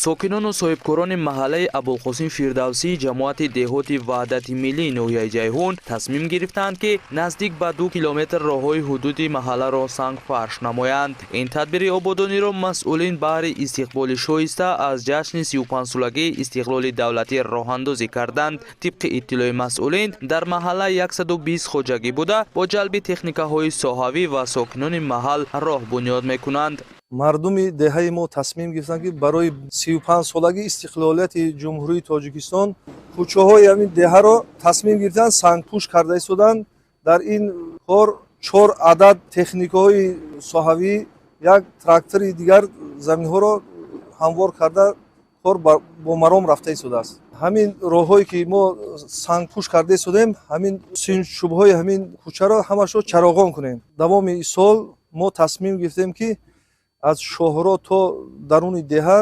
Сокинону соҳибкорони маҳаллаи Абулқосим Фирдавсӣ, ҷамоати деҳоти Ваҳдати Миллии ноҳияи Ҷайҳун тасмим гирифтанд, ки наздик ба 2 километр роҳҳои ҳудуди маҳалларо сангфарш намоянд. Ин тадбири ободониро масъулин баҳри истиқболи шоиста аз ҷашни 35-солагии истиқлоли давлатӣ роҳандозӣ карданд. Тибқи иттилои масъулин, дар маҳалла 120 хоҷагӣ буда, бо ҷалби техникаҳои соҳавӣ ва сокинони маҳал роҳ бунёд мекунанд. Мардуми деҳаи мо тасмим гирифтанд, ки барои 35-солагии истиқлолияти Ҷумҳурии Тоҷикистон кӯчаҳои ҳамин деҳаро тасмим гирифтанд, сангпӯш карда истоданд. Дар ин кор чор адад техникаҳои соҳавӣ, як трактори дигар заминҳоро ҳамвор карда, кор бо маром рафта истодааст. Ҳамин роҳҳое, ки мо сангпӯш карда истодем, ҳамин симчӯбҳои ҳамин кӯчаро ҳамашро чароғон кунем. Давоми сол мо тасмим гирифтем, ки аз шоҳроҳ то даруни деҳа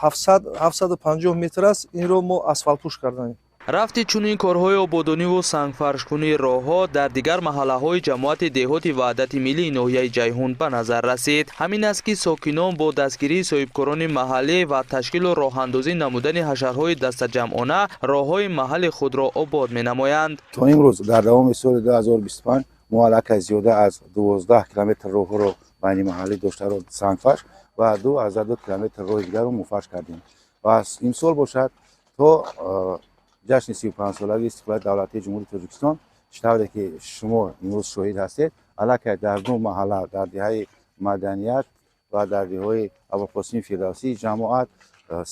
700, 750 метр аст, инро мо асфалтпӯш кардаем. Рафти чунин корҳои ободониву сангфаршкунии роҳҳо дар дигар маҳаллаҳои ҷамоати деҳоти Ваҳдати Миллии ноҳияи Ҷайҳун ба назар расид. Ҳамин аст, ки сокинон бо дастгирии соҳибкорони маҳаллӣ ва ташкилу роҳандозӣ намудани ҳашарҳои дастаҷамъона роҳҳои маҳалли худро обод менамоянд. То имрӯз дар давоми соли 2025 мо аллакай зиёда аз 12 километр роҳҳоро байни маҳаллӣ доштаро сангфарш ва 2,2 километр роҳи дигарро муфарш кардем ва имсол бошад, то ҷашни 35-солагии истиқлолияти давлатии Ҷумҳурии Тоҷикистон, чӣ тавре ки шумо имрӯз шоҳид ҳастед, аллакай дар ду маҳалла, дар деҳаи Маданият ва дар деҳаи Абулқосими Фирдавсии ҷамоат,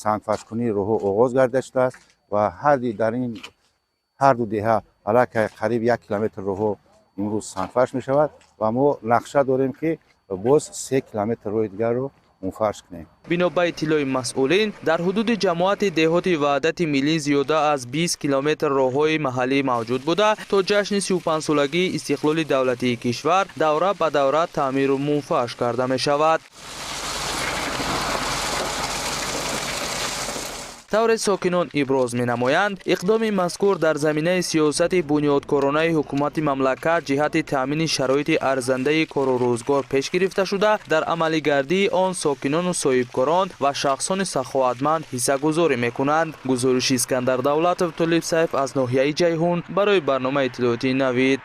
сангфаршкунии роҳҳо оғоз гардида шудааст ва ҳарди дар ин ҳарду деҳа аллакай қариб 1 километр роҳҳо имрӯз сангфарш мешавад ва мо нақша дорем, ки боз 3 километр роҳи дигарро муфарш кунем. Бино ба иттилои масъулин, дар ҳудуди ҷамоати деҳоти Ваҳдати Миллӣ зиёда аз 20 километр роҳҳои маҳаллӣ мавҷуд буда, то ҷашни 35-солагии истиқлоли давлатии кишвар давра ба давра таъмиру мунфарш карда мешавад. Тавре сокинон иброз менамоянд, иқдоми мазкур дар заминаи сиёсати бунёдкоронаи ҳукумати мамлакат ҷиҳати таъмини шароити арзандаи кору рӯзгор пеш гирифта шуда, дар амалигардии он сокинону соҳибкорон ва шахсони саховатманд ҳиссагузорӣ мекунанд. Гузориши Искандар Давлатов, Толиб Сайф аз ноҳияи Ҷайҳун барои барномаи иттилоотии Навид.